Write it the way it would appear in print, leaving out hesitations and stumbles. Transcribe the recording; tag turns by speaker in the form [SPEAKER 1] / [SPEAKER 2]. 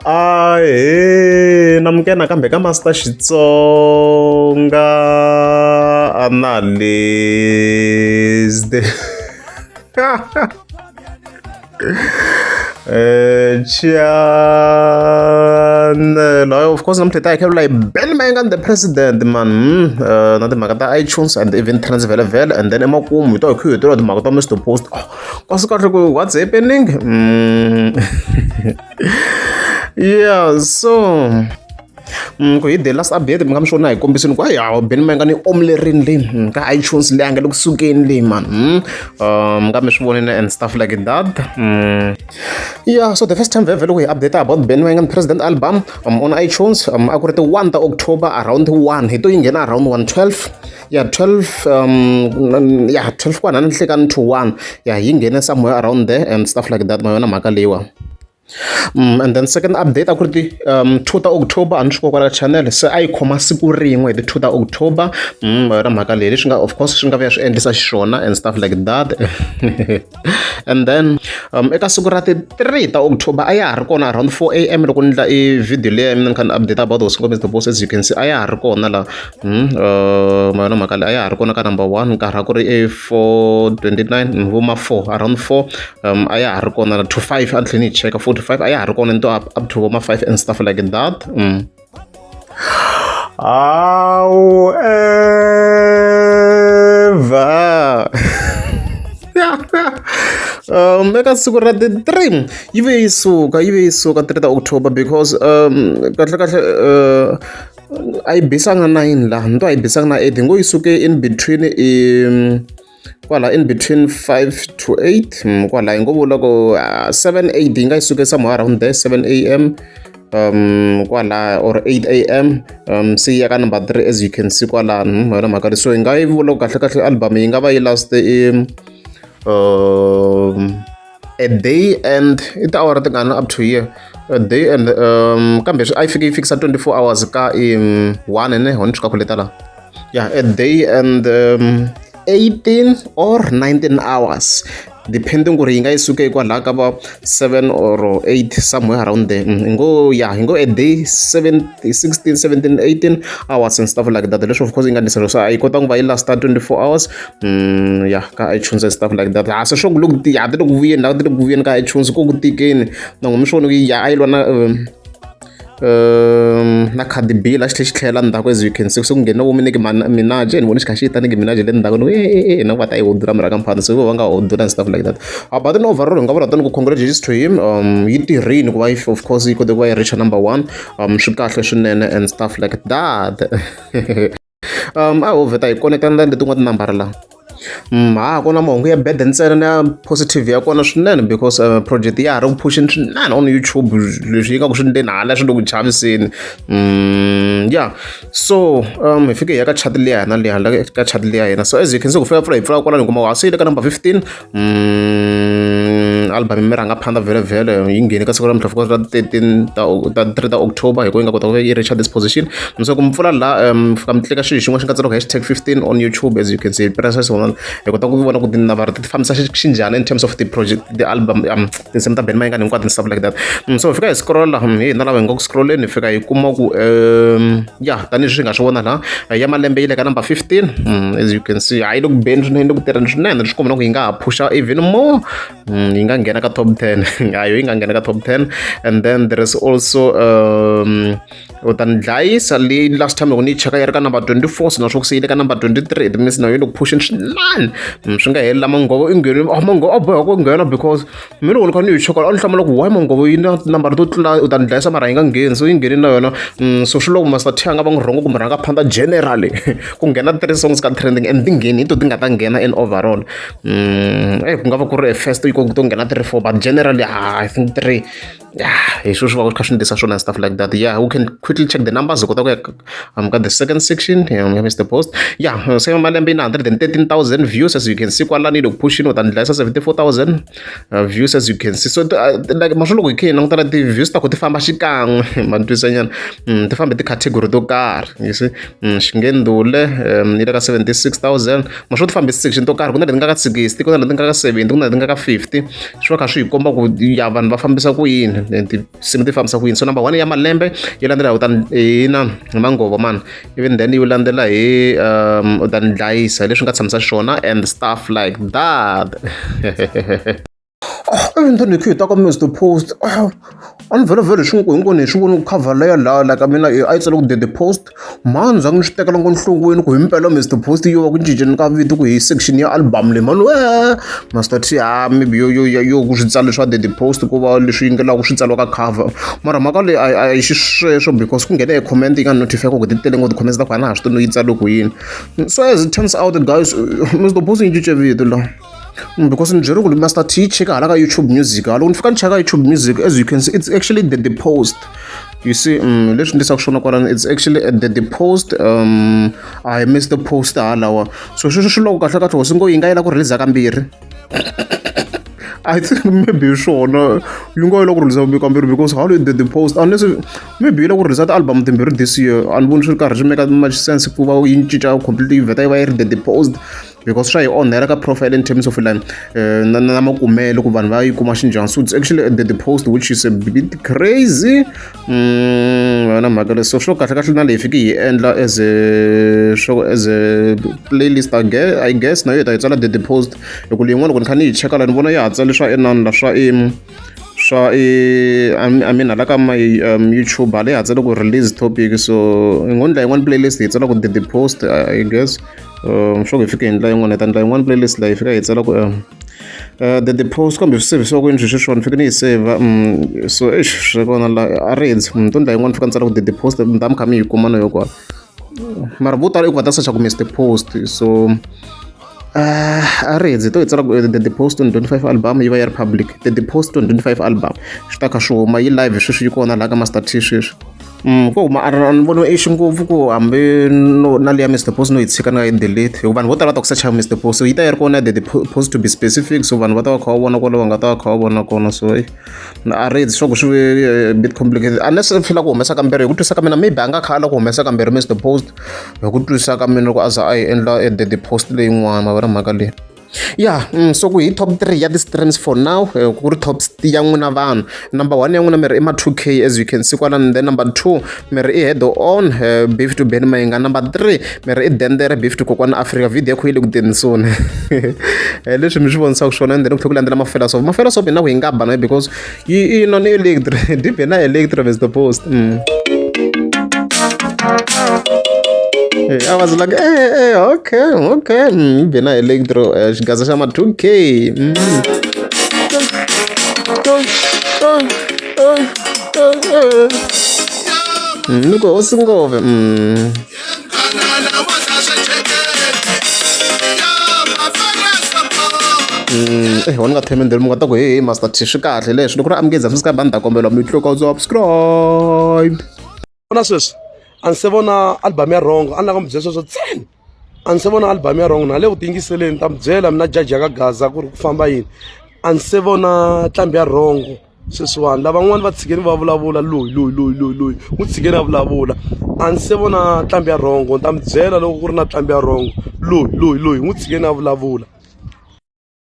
[SPEAKER 1] Ahee namukela nakambe ka Master Xitsonga Analyst channel of course namuntlha hi ta hi kha hi Ben Mayengani the president man na timhaka ta iTunes and even trends vhele vhele and then emakumu hi ta hi kha hi hetelela timhaka ta Mr Post oh kasi kahle ku what's happening yeah so ku hi the last update mi nga mi swona hi kombisini ku hayi Benny Mayengani i omlerini leyi ka iTunes leyi a nga le kusukeni leyi man mi nga mi swi vonile and stuff like that. Yeah, so the first time vhele loko hi update about Benny Mayengani president album on iTunes a ku ri ti 1 ta October around 1 hi to yi nghena around 1:12, yeah, 12, yeah, 12 kwanani nhlekani to 1. Yeah, yi nghene somewhere around there and stuff like that. Ma yona mhaka leyiwa. And then second update a ku ri ti 2 ta October. A ni swi kwala ka channel se a yi khoma siku rin'we hi ti 2 ta October. Yona mhaka leyi leswi nga of course swi nga vuya swi endlisa xiswona and stuff like that. And then eka siku ra ti 3 ta October a ya ha ri kona around 4 am loko ni ndla i video leyi ya mina ni kha ni update about Hosi Mr Post. As you can see, a ya ha ri kona la. Ma yona mhaka leyi a ya ha ri kona ka number 1 nkarhi a ku ri e 4:29 vo ma 4 around 4 a ya ha ri kona la to 5 a ni tlhela ni yi cheka 4 to 5 a ya ha ri kona into up to vo ma 5 and stuff like that. However, eka siku ra ti 3 yi ve yi suka, yi ve yi suka 3 ta October because kahle kahle a yi bisanga 9 laha ni to a yi bisanga na 8 hi ngo yi suke in between kwala in between 5 to 8 kwala hi ngo vula ku 7 8 yi nga yi suke somewhere around there 7 a.m. Kwala or 8 a.m. Se yi ya ka number 3 as you can see kwalano. Yona mhaka leyi so hi nga yi vula ku kahle kahle album yi nga va yi last a day and i tiawara tingani up to here, a day and kambe a yi fike yi fikisa 24 hours ka 1 ne ho ni swi calculate la. Yeah, a day and 18 or 19 hours depending ku ri yi nga yi suke kwalaha ka va 7 or 8 somewhere around there. Hi ngo ya hi ngo a day 7 16 17 18 hours and stuff like that. Leswi of course yi nga ndlisa so a yi kota ku va yi lasta 24 hours ya ka iTunes and stuff like that. Ha se swo ku loko ya ti le ku vuyeni la ti le ku vuyeni ka iTunes ku ku tikeni na n'wi mi swi vona ku ya a yi lwa na na Cardi B la xi tlhe xi tlhela ndzhaku. As you can see, se ku nghena vo Nicki Minaj, ni vone xi kha xi ta Nicki Minaj le ndzhaku ni e na va ta yi hundula murhangaphandle se vo va nga hundula and stuff like that. But then overall hi nga vula tani ku congratulations to him. Yi tirhini ku va yi of course yi kote ku va yi reach number 1. Swi kahle swinene and stuff like that. A ho vheta hi connecta na letin'wana tinambara la. Ha ku na mahungu ya bad ntsena na ya positive ya kona swinene because project ya ha ri ku phusheni swinene on YouTube leswi yi nga ku swi ndleni hala swi le ku chaviseni. Yeah, so hi fike hi ya ka chat liya hina liya la ka chat liya hina. So as you can see, ku fika pfula hi pfula kwalano hi kuma wa se yi le ka number 15 album mi rhanga phanda vhele vhele yi nghene ka siku ra namuntlha ra 13 ta ta 3 ta October hi ku yi nga kota ku yi reach this position. So ku mi pfula la fika mi tlika xilo xin'wana xi nga tsariwa hashtag 15 on YouTube. As you can see, press swona hi kota ku vona ku tinambara ti fambisa xinjhani in terms of the project, the album, tinsimu ta Benny Mayengani hinkwato and stuff like that. So hi fika hi scroll hi hina lava hi nga ku scrolleni hi fika hi kuma ku ya tanihileswi hi nga swi vona laha ya malembe yi le ka number 15. As you can see, hayi le ku beni swinene le ku tirheni swinene swi komba na ku yi nga ha phusha even more. Yi nga nghena ka top 10 hayo yi nga nghena ka top 10. And then there is also u ta ni dlayisa leyi last time loko ni yi cheka yi ri ka number 24 so na swo ku se yi le ka number 23. It means na yi le ku phusheni swinene. Swi nga heli la Manghovo i ngheni oh Manghovo a boheka ku nghena because mina loko ni kha ni yi cheka a ni hlamula ku why Manghovo yi na tinambara to tlula u ta ni dlayisa mara yi nga ngheni so yi ngheni na yona. So swi loko Master T a nga va n'wi rhongo kumbe rhanga phanda generally ku nghena three songs ka trending and ti ngheni hi to ti nga ta nghena in overall. Ku nga va ku ri first yi to nghena 3 4 but generally, ah, I think 3, yeah, hi swo swi va kha swi ndlisa swona and stuff like that. Yeah, we can quickly check the numbers hi kota ku ya ka the second section ya Mr Post. Yeah, se malembe yi na 113,000 views as you can see kwalani yi le ku pushini u ta ni dlayisa 74,000 views as you can see. So like maswo loko hi kha hi langutana ti-views ta ku ti famba xikan'we ma ni twisa nyana ti fambe ti-category to karhi, you see. Xingendule yi le ka 76,000 maswo ti fambe section to karhi ku na leti nga ka 60 ku na leti nga ka 70 ku na leti nga ka 50 swi va kha swi hi komba ku ya vanhu va fambisa ku yini. Tinsimu ti fambisa ku yini. So number 1 ya malembe yi landzela hi u ta hi na hi manghovo man, even then yi landzela hi u ta ni dlayisa leswi nga tshamisa xiswona and stuff like that. Even then hi kha hi ta ka Mr Post, a ni vhele vhele swi hinkwenu hi swi voni ku cover leya laha like mina a yi tsale ku the post mhani zangi ni swi tekela ngo nhlokweni ku himpela Mr Post yo va ku cinceni ka vito ku hi section ya album leyi mani we Master T ha maybe yo yo yo ku swi tsala swa the post ku va leswi yingelaka swi tsariwa ka cover mara mhaka leyi a yi xisweswo because ku nghena e comment yi nga notify ku ti tele ngopfu ti-comments ta ku a na ha swi tivi no yi tsale ku yini. So as it turns out guys, Mr Post yi cince vito la because ni byeri ku Master T cheka hala ka YouTube Music, hala ni fika ni cheka YouTube Music, as you can see it's actually the post. You see, leswi ndisaka swona kwalano, it's actually the post. I missed the post halawa. So sweswo swi loko kahle kahle hosi ngo yi nga yi la ku release kambirhi. I think maybe hi swona yi nga yi la ku release kambirhi because how the post, unless maybe yi la ku release ti-album timbirhi this year. A ni voni swi ri karhi swi make much sense ku va yi cinca completely yi vheta yi va yi ri the post because swa yi onhela ka profile in terms of like na na makumelo ku vanhu va yi kuma xinjhani. So it's actually the post, which is a bit crazy. Na mhaka leswi, so swo kahle kahle na leyi fiki hi endla as a swo as a playlist, I guess na yo hi ta yi tsala the post hi ku leyin'wana loko ni kha ni yi cheka la ni vona ya ha tsale swa inani la swa i swa i I mean hala ka my YouTube hala ya ha tsale ku release topic. So hi ngo ndla yin'wana playlist hi tsala ku the post, I guess. Swo ku hi fike hi ndla yin'wana, hi ta ndla yin'wana playlist leyi hi fika hi tsala ku the post kambe swi sevhisiwa ku yini swilo sweswiwani fike ni yi save. So eish swi kona la a ri hundzi to ndla yin'wana fika ni tsala ku the post mi ta mi kha mi yi kuma na yo kwala mara vo tala i ku va ta search ku Mr Post. So a ri hundzi to hi tsala ku the post 2025 album yi va yi ri public, the post 2025 album swi ta kha swi huma yi live sweswi yi kona laha ka Master T sweswi. Ko huma a ni voni ixi ngopfu ku hambi no na liya Mr Post no yi tshika ni nga yi delete hikuva vanhu vo tala va ta ku search Mr Post, so yi ta yi ri kona the post to be specific. So vanhu va ta va kha va vona kwale va nga ta va kha va vona kona. So a ri swa ku swi ve bit complicated unless feel ku humesa kambirhi. Hi ku twisisa ka mina maybe a nga kha a la ku humesa kambirhi Mr Post, hi ku twisisa ka mina loko a za a yi endla the post leyin'wana ma vona mhaka leyi. Yeah, so ku hi top 3 ya ti-streams for now, ku ri top ya n'wina vanhu. Number 1 ya n'wina mi ri i ma 2K, as you can see kwalani. Then number 2 mi ri i head on, beef to Ben Mayinga. Number 3 mi ri i dendere, beef to Kokwana Africa. Video ya kho yi le ku teni soon, leswi mi swi vonisaka swona. And then ku tlhela ku landzela Mafela Soap. Mafela Soap na ku yi nga ba na because yi i na ni electro dibe na electro Mr Post. I was like, hey, hey, okay. Bena electro, xigaza xa ma 2K. Ni ku hosi ngove. Eh, wona nga themendeli mi nga ta ku hey Master T swi kahle leswi loko ri amukeza subscribe a ni ta kombela mi tluka subscribe.
[SPEAKER 2] Vona sweswi a ni se vona album ya wrong, a ni lava ku mi byela sweswo ntsena. A ni se vona album ya wrong na le ku tiyingiseleni ta mi byela mina judge ya ka Gaza ku ri ku famba yini. A ni se vona nqambi ya wrong sweswiwani, lavan'wani va tshikeni va vulavula loyi loyi loyi loyi loyi n'wi tshikeni a vulavula. A ni se vona nqambi ya wrong, ni ta mi byela loko ku ri na nqambi ya wrong, loyi loyi loyi n'wi tshikeni a vulavula.